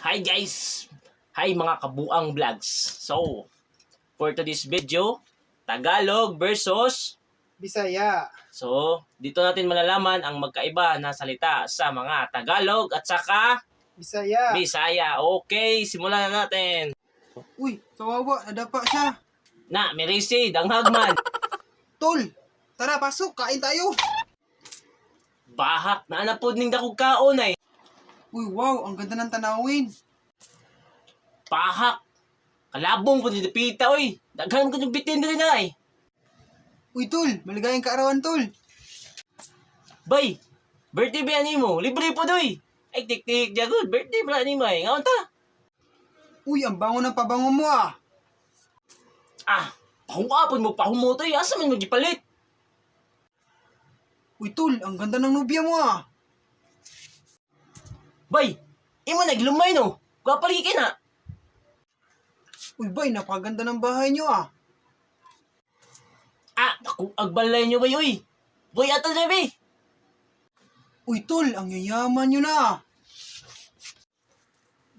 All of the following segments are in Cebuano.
Hi guys! Hi mga kabuang vlogs! So, for today's video, Tagalog versus Bisaya. So, dito natin malalaman ang magkaiba na salita sa mga Tagalog at saka Bisaya. Bisaya. Okay, simulan na natin. Uy, kawawa, nadapa siya. Na, Merisi, danghag man. Tol, tara pasok, kain tayo. Bahak, na pod ning dakog kaon ay. Uy, wow, ang ganda ng tanawin. Bahak. Kalabong po dito pita oy. Daghan ko yung bitin diri na ay. Uy, tol, maligayang kaarawan, tol. Bay, birthday ba nimo? Libre po doy. Ay tik-tik jagod, birthday ba nimo ay. Ngaon ta? Uy, ang bango ng pabango mo ah. Ah, pahungapon mo pahumutoy. Asa man mo gipalit? Uy, tol, ang ganda ng nobya mo ah. Bay, imo naglumay no. Gwapali kay na. Uy, bay, napakaganda ng bahay niyo ah. Ah, naku, agbalay nyo bay oy. Boy ato na bay. Uy, tol, ang yayaman niyo na ah.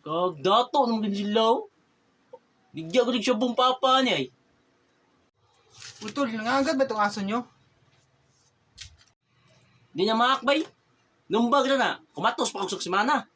Kag dato nung sila. Bigyan ko siya buong papa niya ay. Uy, tol, nangagat ba itong aso niyo? Di niya maakbay. Numbag na na. Kumatos pa kusog semana.